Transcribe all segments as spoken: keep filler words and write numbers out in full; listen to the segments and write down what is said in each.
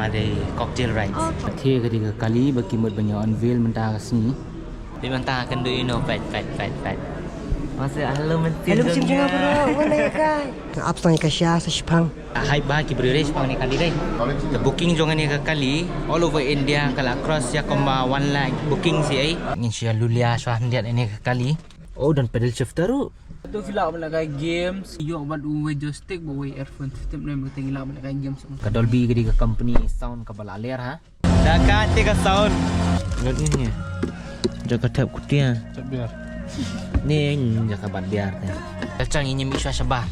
Dei cocktail rice. Te ka dei ka kali ba ki mut ban ïa unveil mynta ka sngi. Dei mynta kan du ino pet pet pet pet. Masa hello mynta. Hello, jong jong bro. Wan ïa kai. Ap sang ka sha sa shipang. Hype ba ki briew re shipang ne kali dei. The booking jong ne ka kali all over India ka la cross ïa kumba one lakh booking shi ei. Ngin shu ïa lulia shwa hyndiat ne ka kali. Oh, don pedal shifter ruh. Tu phi lah ban lehkai games, ïoh bad uwei joystick bad uwei earphone system ne, mynta ngi lah ban lehkai games. Ka Dolby ka dei ka company sound kaba la ler ha. Da ka te ka sound. Ngat ni ni. Jaka tap kutia. Tap biar. Ni jaka bat biar te. Kacang ini mi shwa shabar.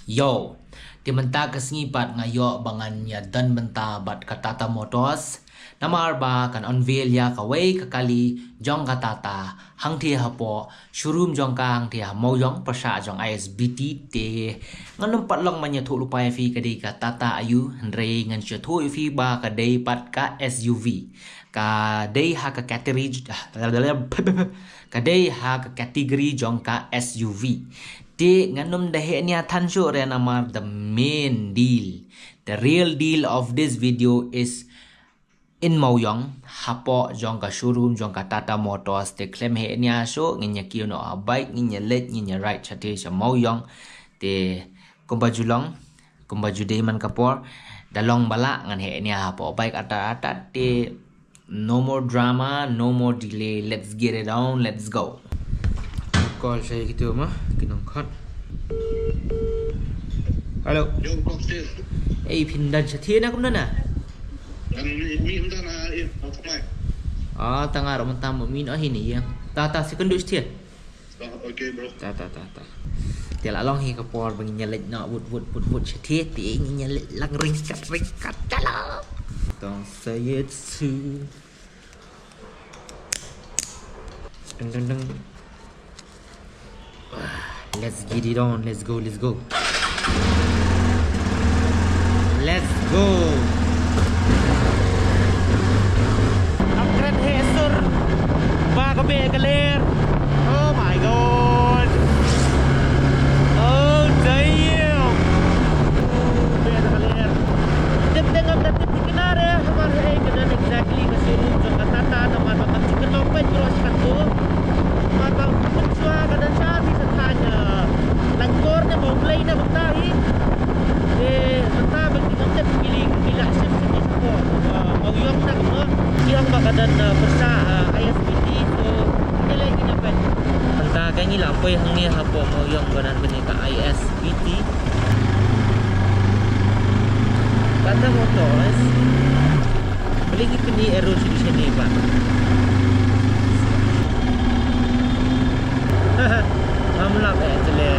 Yo, te mynta ka sngi pat nga ïoh ba ngan ïa don bynta bad ka Tata Motors. Namar ba kan unveil ïa kawei ka kali jong ka Tata hangtei hapoh showroom jong ka hangtei ha Mawiong pyrshah jong I S B T te. Ngan ym pat long ban ïathuh lypa ïa phi ka dei ka Tata aiu, hynrei ngan shu ïathuh ïa phi ba ka dei pat ka S U V. Ka dei ha ka category, ka dei ha ka category jong ka S U V. Te ngan ym da heh nia than shuh re namar the main deal, the real deal of this video is in Mawiong, hapoh jong ka showroom jong ka Tata Motors. Te khlem heh nia shuh, ngin ïa kiew noh ha bike, ngin ïa leit, ngin ïa ride shatei sha Mawiong. Te kumba ju long, kumba ju dei man ka por, da long ba lah ngan heh nia hapoh bike atat atat te. No more drama, no more delay. Let's get it on, let's go. Call sha kitu ma ki nongkhot. Hello. Yo, cocktail. Ei, phin don shatei na kumno na? Ngan mih, mih mynta na, eh, na thangai. Ah, tang nga ruh mynta mih noh hi ni ïa. Ta, ta, second dose shatei. Ah, okay, bro. Ta, ta, ta, ta. Te la long hi ka por ba ngin ïa leit noh wut wut wut wut shatei te ngin ïa leit lang ryngkat ryngkat. Jalo. Don't say it soon. Ding ding ding. Ah, let's get it on. Let's go, let's go. Let's go. Upgrade heh sur. Ba ka beh ka ler. Oh my God. Oh damn. Beh ka ler. Tip te ngam da tip thikna re, hamar hei ka don exactly ka showroom jong ka Tata, namar ba kam shym kynnoh peit bro sha katu. Namar ba Shuwa ka don sha phi sa thaiñ, eh, Laitkor ne Mawblei ne mynta hi. Te mynta ba ki ngam tip ki li ki la shift sha ki shapoh, eh, Mawiong na kumno. Ki ong ba ka don, eh, pyrshah, eh, I S B T, so ki leh ki nyapet. Mynta ka ngi la poi hangne hapoh Mawiong ba don kane ka I S B T. Tata Motors. Beli ki pini eru sini sini ba. Ngam lap eh jele.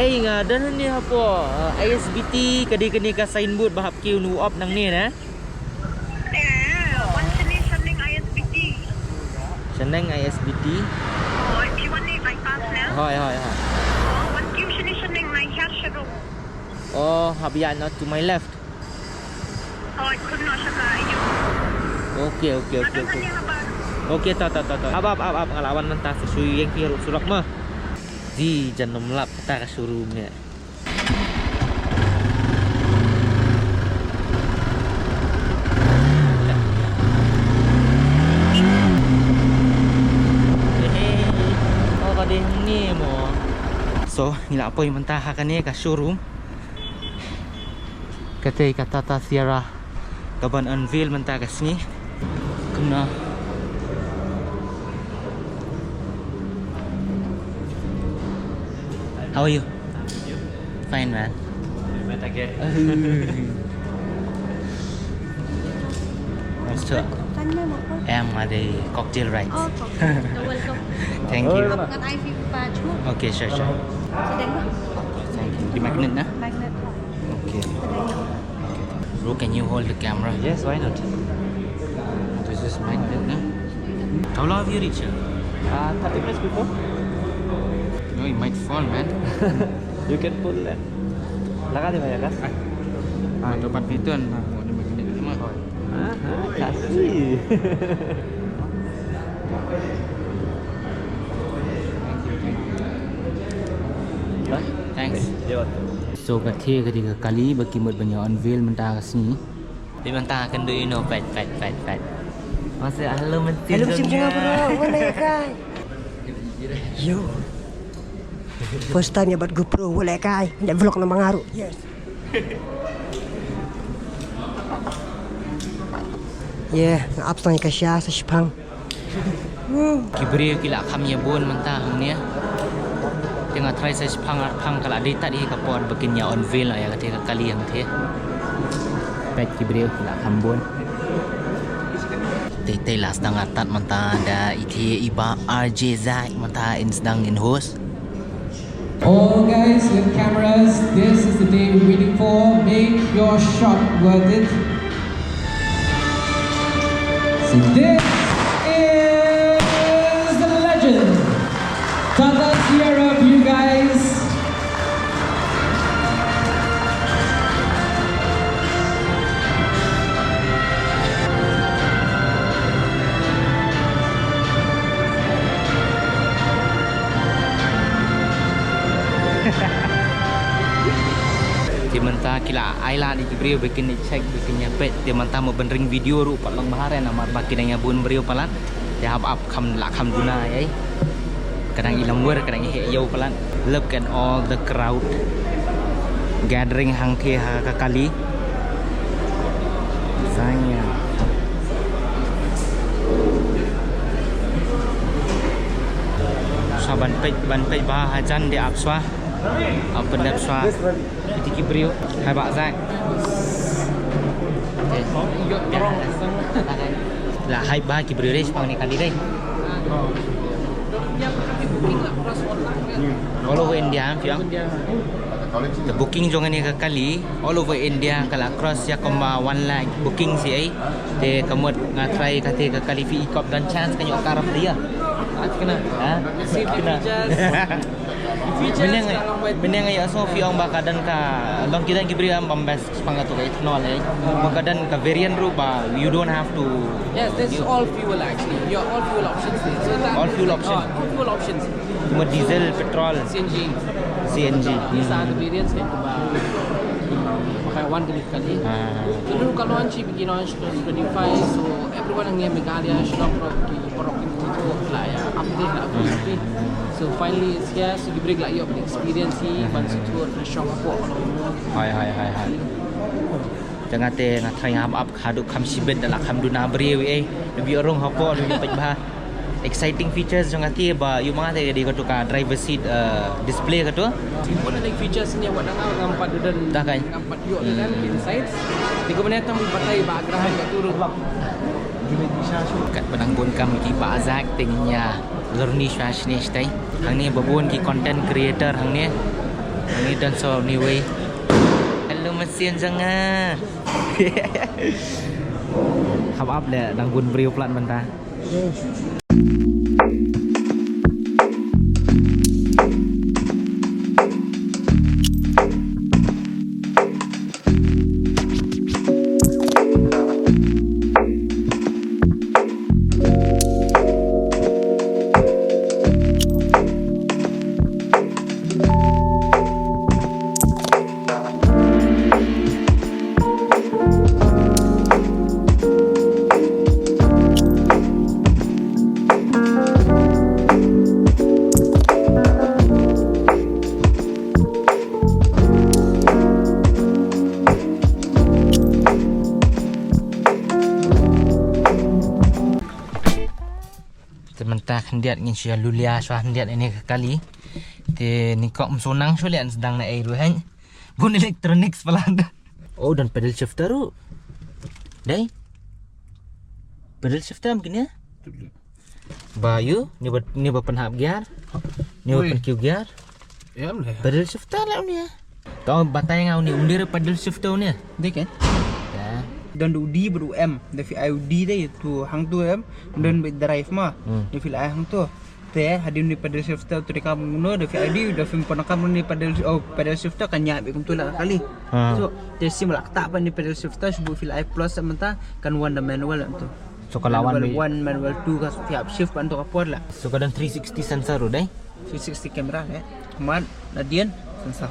Ei nga don hangne hapoh, uh, I S B T ka dei kane ka signboard ba hap kiew nu op nangne ne. Eh, wan shane shaneng I S B T. Shaneng I S B T. Oh, phi wan ne bypass ne? Hoi, hoi, hoi. Oh, wan kiew shane shaneng na hiar shadow. Oh, hap ïa na to my left. Oh, kumno sha ka ïu. Okay, okay, okay, okay. Ada kan ïa habar. Okay, ta, ta, ta, ta. Ap, ap, ap, ap, nga la wan mynta sa shu ïeng ki ruh surok ma. Di jan ym lap kata ka showroom ne. Hehe. Oh, ka dei hangne mo. So, ngi la poi mynta ha kane ka showroom. Kata ka Tata Sierra kaban unveil mynta ka sngi. Kumno? How are you? Fine, man. Met again. Nice to. Em, nga dei cocktail rice. Oh, cocktail. You're welcome. Thank you. Ap ngan ai phi pa chu. Okay, sure, sure. Sdang. Thank you. Di magnet na? Magnet. Okay. Sdang. Okay. Bro, can you hold the camera? Yes, why not? This is magnet na. How long have you reached here? Uh, thirty minutes before. No, you might fall, man. You can pull that. Laga de bhaiya gas. Ah, to pat itu kan. Ah, mau di magnet sama. Aha, kasih. Hah? Thanks. So ka thie ka dei ka kali ba ki mut ban ïa unveil mynta ka sngi. Dei mynta kan du ino pet pet pet pet. Masa hello mynta. Hello, sim jingga bro. Wala kai. Yo. First time ïa bat GoPro, wala kai. Nda vlog na mangaru. Yes. Yeah, nga ap tang ka sha sa shipang. Ki briew ki la kham ïa bun mynta hangne. Te nga try sa shipang ar phang ka la dei tad hi ka por ba kin ïa unveil ïa ka te ka kali hangte. Peit ki briew ki la kham bun. Te te la sdang artat mynta da i te i Bah R J Zach mynta in sdang in host. All guys with cameras, this is the day we're waiting for. Make your shot worth it. So this is the legend. Tata Sierra for you guys. Te mynta ki la ai lad ïa ki briew ba kin check, ba kin ïa peit. Te mynta mo ban ring video ruh pat long bha re namar ba ki dang ïa bun briew palat. Te hap ap kham la kham duna ei. Ka dang i lamwer, ka dang i heh ïew palat. Look at all the crowd gathering hangthie ha ka kali. Zang ïa. Sa ban peit, ban peit ba hajan de ap swa. Ap ban dep swa. Iti ki briew. Hai Bah Zach. La hai ba ki briew re shaphang ne kali re. All over India, em, Fiong? The booking jong kane ka kali all over India ka la cross ïa kumba one lakh booking shi ei. Te ka mut nga try kata ka kali phi i kop don chance kan ïoh ka rap dia. At kena. Ha? Kena. Mynne nga, mynne nga ïohsngew phi ong ba ka don ka long ki don ki briew em bam best. Pang ka tu ka ethanol, eh. Ba ka don ka variant ruh ba, you don't have to. Yes, this is all fuel actually. Yeah, all fuel options there. So that All fuel option. Oh, all fuel options. Cuma diesel, petrol, C N G. C N G. These are the variants that ba pakai one kali kali. Ah. Dulu ka launch, bagi launch twenty twenty-five, so everyone hangne Meghalaya, Shillong, Rocky, Rocky Mountain, lah ya, update lah, update. So finally it's here, so ki briew la ïoh experience hi, ban shu tour na shong hapoh. Hai, hai, hai, hai. Te nga te nga try nga hap ap haduh kham shibit da la kham duna briew ei. Ngi rung hapoh ngi peit bha. Exciting features jong kata ba ïoh ma nga te dei katu ka driver seat, eh, display katu. One of the features ni wat nga ngam pat don. Dah kan? Ngam pat ïoh don inside. Te ko bane tam batai ba Graham katu ruh. Kat ba dang bun kam ki Bah Zach te ngin ïa lorni shwa shane shatai. Hangne ba bun ki content creator hangne. Hangne don so ni wei. Hello, Masin jong nga. Hap ap le dang bun briew palat mynta. Te mynta khyndiat ngin shu ïa lulia shuwa khyndiat ine ka kali. Te ni kok msonang shu lian sdang na ei ruh hein. Bun electronics palat. Oh, don pedal shifter ruh. Dei. Pedal shifter mungkin ya? Ba yu, ni ba, ni ba pynhap gear. Ni ba pynkiew gear. Em le. Pedal shifter la uni. To batai nga uni, uni re pedal shifter uni. Dei kan? Ya. Don udi bad em, da phi ai udi dei tu hang tu em, don bad drive ma. Hmm. Da phi ai hang tu. Te hadien uni pedal shifter tu dei kam nguno, da phi ai udi, da phi pynakam uni pedal, oh, pedal shifter kan ïa bad kum tu la kali. Ha. So te sim la kata ba uni pedal shifter shu phi ai plus mynta kan wan da manual tu. So ka lawan manual one, manual two ka phi hap shift ban tu ka por la. So ka don three sixty sensor tu dei. Three sixty camera ne. Mat, na dien, sensor.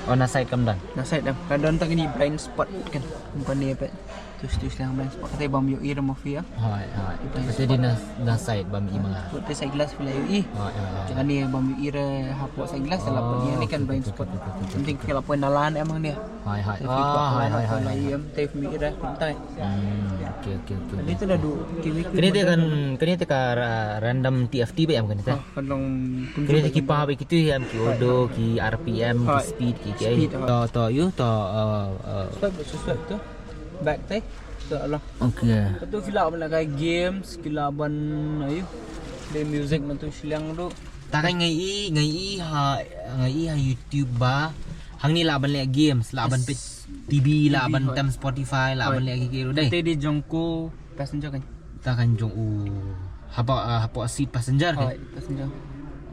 Oh, na side kam don. Na side dam. Ka don tang ini blind spot kan. Company apa? Tu tu sliang blind spot. Kata bam yu ira mafia. Hai, hai. Kata di na, na side bam i manga. Kata side glass pula yu i. Hai, hai, hai. Kata ni bam yu ira hapo side glass dalam ni kan blind spot. Penting kalau pun nalan emang dia. Hai, hai. Ah, hai, hai, hai. Em tape mi ira pentai. Hmm, okay, okay, okay. Ini tu dah du. Kini te kan, kini te ka ra-, random T F T ba em kini te. Kan long Kini te ki pa ba ki tu em ki audio, ki R P M, ki speed, ki ki. To, to yu to. Subscribe, subscribe tu. Back te. To Allah. Okay. Tu ki lah ban leh games, ki lah ban ayu. De music man tu sliang tu. Ta kan ngai i, ngai i ha, ngai i ha YouTube ba. Hangne lah ban leh games, lah ban peit T V, lah ban tem Spotify, lah ban leh ki ki ru dei. Te di jong ko passenger kan. Ta kan jong u hapoh, ah, hapoh seat passenger kan? Hai, passenger.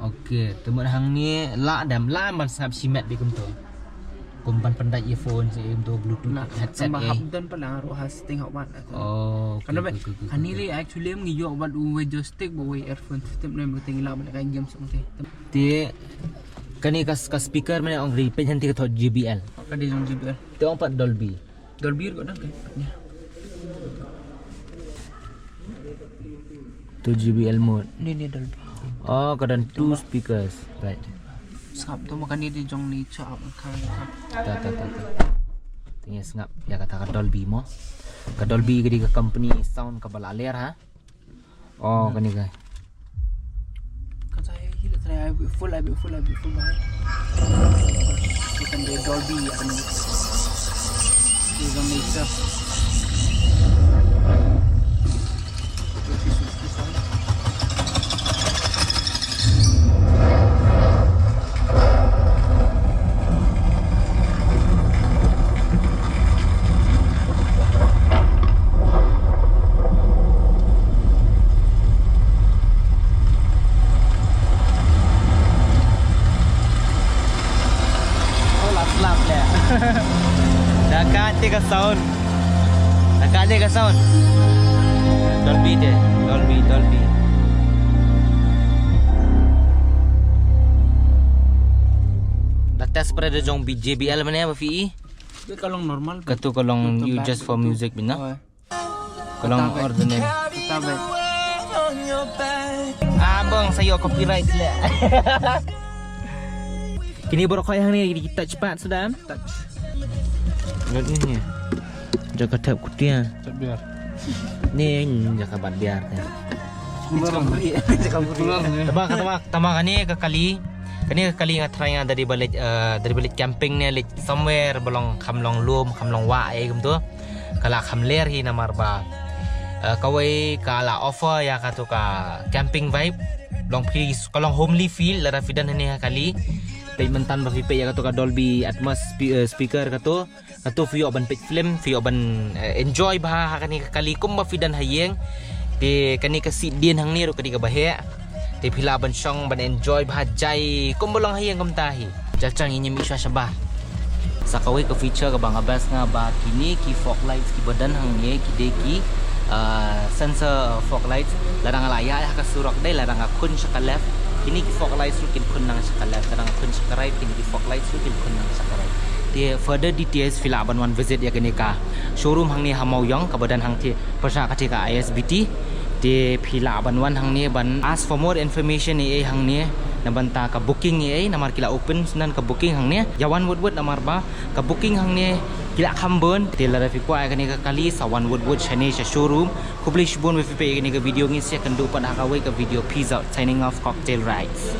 Okay, te mut hangne lah dam lah ban sngap shimet bi kumto. Kum ban pyndait earphone shi kumto Bluetooth headset. Hap don pala ruh ha setting hap wan. Oh, okay, okay. Kani ri actually ngi ïoh bad uwei joystick bad uwei earphone system ne mut ngi lah ban leh game song te. Te kani ka, ka speaker mane ong ri peit hanti ka thoh J B L. Ka dei jong J B L. Te ong pat Dolby. Dolby ko dang kan. Tu J B L mode. Ni ni Dolby. Oh, ka don two speakers. Right. Sngap tu makan ni di jong ni chap kan. Ta ta ta ta. Tengah sngap ya kata ka Dolby mo. Ka Dolby ka dei ka company sound ka ba la ler ha. Oh, kani ka. Kan saya gila saya full, full, full, full banget. Ikan dia Dolby ya kan. Dia Indonesia. Oh, lap, lap, ya. Dah kat dia ka sound. Dah kat dia ka sound. Dolby dia. Dolby, Dolby. Dah test pada dia jong B-, J B L mana ya, Bafi? Dia ka long normal. Katu ka long you just for music bina. Oh, eh. Ka long ordinary. Kata baik. Abang saya copyright le. Kini borok kau yang ni kita cepat sudah. Touch. Ngat ni. Jaga tap kutia. Tap biar. Ni jaga bat biar. Tama, tama, tama kani ka kali. Kani ka kali nga try nga dari balik, eh, dari balik camping ni, like somewhere ba long kham long lum, kham long wah, eh, kumtu. Ka la kham ler hi namar ba, eh, kawei ka la offer ïa katu ka camping vibe. Long phi, ka long homely feel, lada phi don hangne ha kali. Peit mynta ba phi peit ïa katu ka Dolby Atmos spe-, eh, speaker katu. Katu phi ïoh ban peit film, phi ïoh ban, eh, enjoy bha ha kani ka kali kumba phi don ha ïing. Te kani ka seat dien hangne ruh ka dei kaba heh. Te phi lah ban shong ban enjoy bha jai kumba long ha ïing kumta hi. Jajang ïa ngi mih shuwa shabar. Sa kawei ka feature kaba nga best nga ba kine ki fog lights kiba don hangne ki dei ki, ah, sensor fog lights. Lada nga la ïaid ha ka surok dei, lada nga khun sha ka left, kine ki fog lights ruh kin khun nang sha ka left, lada nga khun sha ka right, kine ki fog lights ruh kin khun nang sha ka right. Te further details phi lah ban wan visit ïa kane ka showroom hangne ha Mawïong kaba don hangtei pyrshah kata ka I S B T. Te phi lah ban wan hangne ban ask for more information ei ei hangne na bynta ka booking ei ei namar ki la open shen ka booking hangne. Ïa wan wut wut namar ba ka booking hangne ki la kham bun. Te lada phi kwah ïa kane ka kali sa wan wut wut shane sha showroom. Khublei shibun ba phi peit ïa kane ka video, ngin sa ïakynduh pat ha kawei ka video. Peace out. Signing off, Cocktail Rides.